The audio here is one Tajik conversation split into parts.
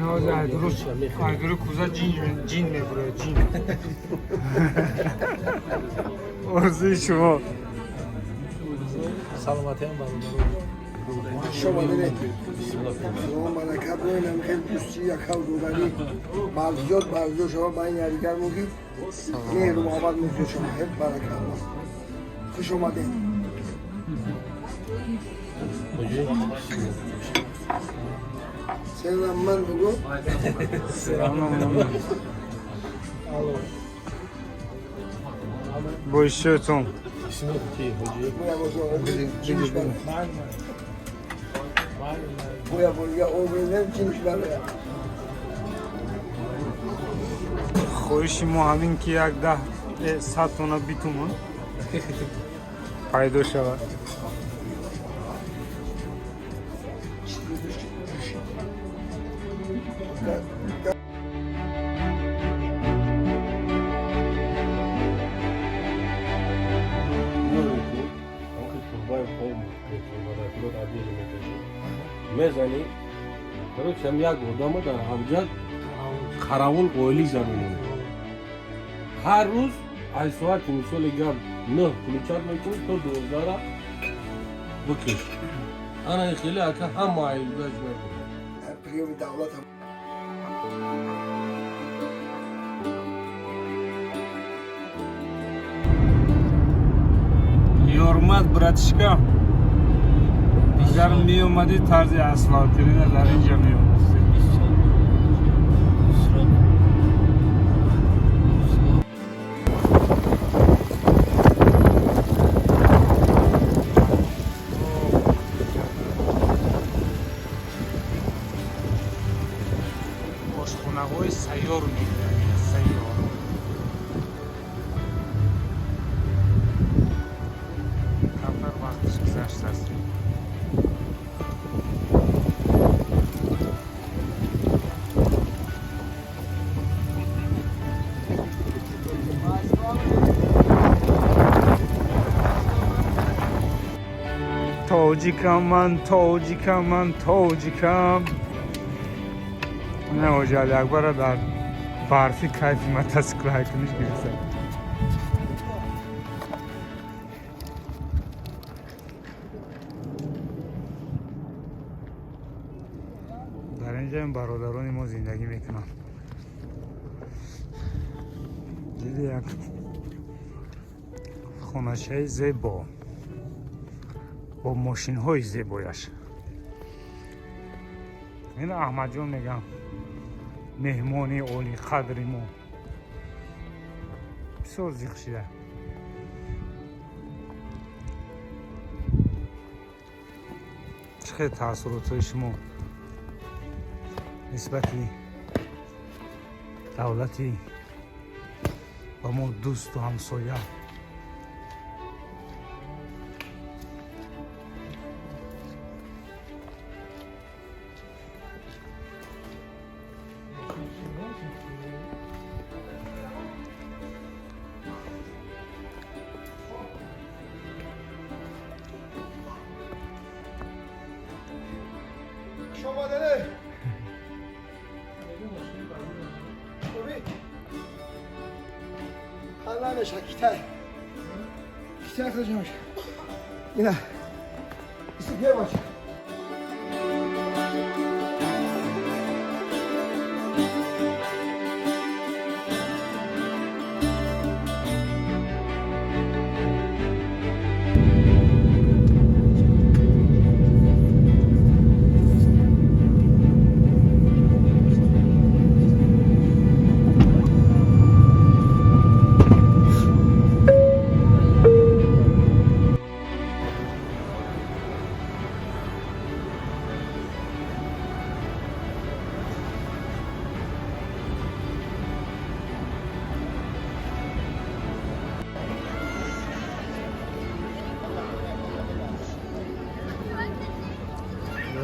Айдуру куза ҷин мебурад, ҷин. Орзуи шумо. Саломатиам бародаро. Шумо дидед. Салом баракат бинам хеле дӯстӣ якав додарӣ барзиёд барзиёд шава байни якдигар муги меҳру муҳаббат мезиёд шава хеле баракат. Хуш омадед. Сенам ман бугу. Салом. Бо ишчиётон. Буя буя обрезем чинш бароя. Хоҳиши мо ҳамин ки як даҳ сад тона битумон пайдо шавад. Мезанӣ, короче, ҳам як одама дар ҳамҷад қаравул оили замин ҳар рӯз ай соати, мисоли гап, 9 включать мекунӣ, то 12-ра бикиш. Ана хеле ака ҳама айдаш мекунад. Приёми давлат. Ёрмат, братишка, агар меомадӣ, тарзи асфалтирина дар инҷа меомӯхтӣ. Ошхонаҳои сайёр мегӯянд, сайёр. Камтар вақташ гузаштааст. Тоҷикам ман, тоҷикам ман, тоҷикам. Не, ҳоҷи Алиакбара дар барфӣ кайфи мотосикл ҳайкуниш гирифта. Дар инҷа ин бародарони мо зиндагӣ мекунанд. Диди, як хоначаи зебо бо мошинҳои зебояш. Ин Аҳмадҷон мегам, меҳмони олиқадри мо, бисёр зиқ шида. Чӣ хел таассуротҳои шумо нисбати давлати ба мо дӯсту ҳамсоя? Шумо дидед. Ҳалла китай. Китай худаш. Ина. Истифе бош.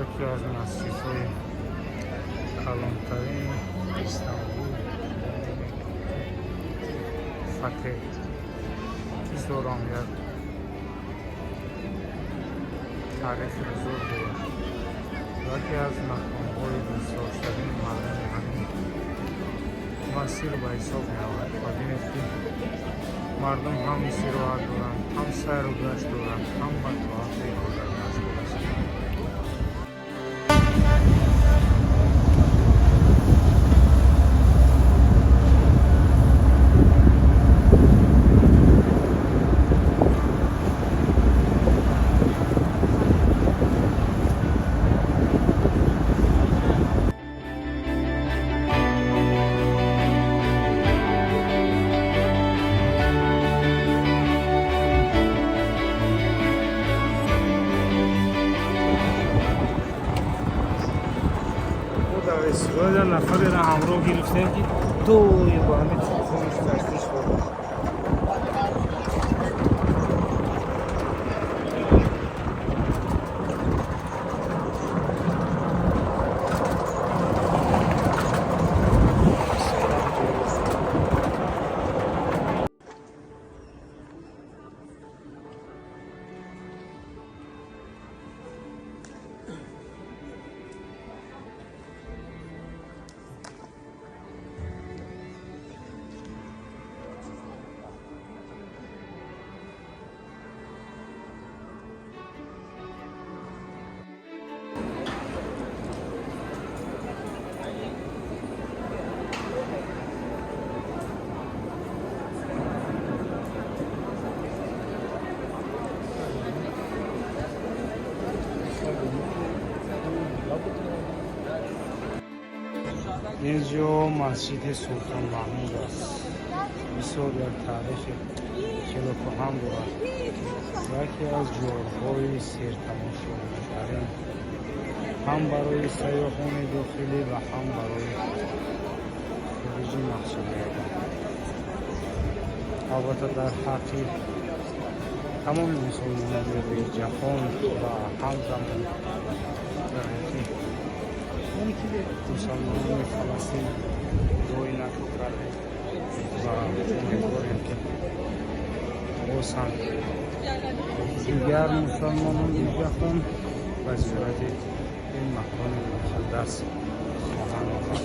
Яке аз масҷидҳои калонтарини Истанбул, Фатеҳ, бисёрам як таърихи бузург дорад. Яке аз маконҳои дӯстдоштарини мардуми ҳамин масир ба ҳисоб меояд. Ва бинед, ки мардум ҳам истироҳат доранд, ҳам сайру гашт доранд, ҳам ба тоату ибодат машғул ҳастанд. Дар нафареро ҳамроҳ гирифтем, ки доим бо ҳамин телефонаш ташвиш дорад. Инҷо масҷиди Султон Маҳмуд аст. Бисёр як таърихи хеле кӯҳан дорад. Яке аз ҷойҳои сертамошотарин ҳам барои сайёҳони дохилӣ ва ҳам барои хориҷӣ маҳсуб меёбад. Албатта, дар ҳаққи тамоми мусулмонони рӯи ҷаҳон ва ҳамзамон дар ҳаққи мусалмонони Фаластин дуои накӯ кардем ва умедворем, ки боз ҳам дигар мусалмонони ҷаҳон ба зиёрати ин макони муқаддас хоҳанд омад.